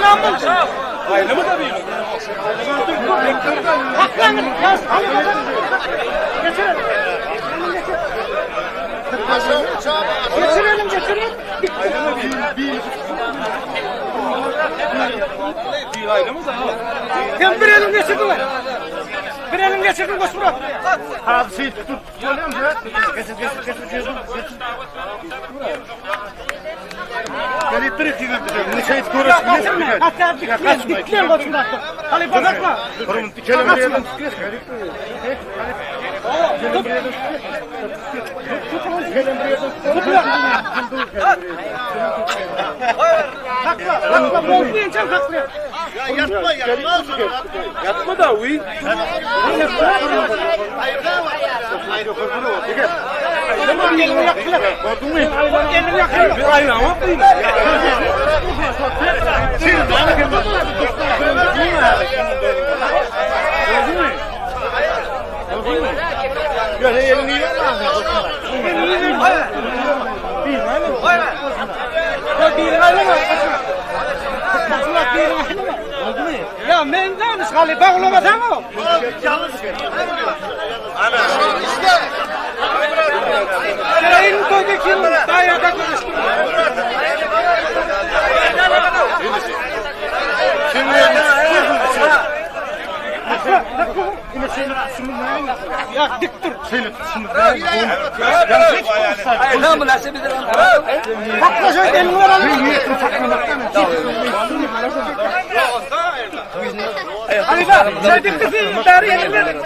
Näme boldy? Aýlama da bir. Saklaň, ýas, Geçirelim. Geçirelim, geçirelim. Bir aýlama da. Sen bir elin geçirdin. Bir elin geçirdin Goçmurat. Abi şey tut. Getir getir getir getir. Gelip duruyor ki ne şey Ya kaçırma. Hatta diklen, diklen Goçmurat. Hadi bakma. Kaçma. Sakla, sakla, bozmayacağım sakla. Yatma yatma. Yatma da uy. Tamam elini yakla. Elini yakla. Bir aýlama bir. Ya men yanlış galiba bağlamasan o. Sırayın koydu kim? Dairede konuştum. Ya dik dur. Sakla şöyle elini ver Hadi bak, sen dik dur. Daire elini ver.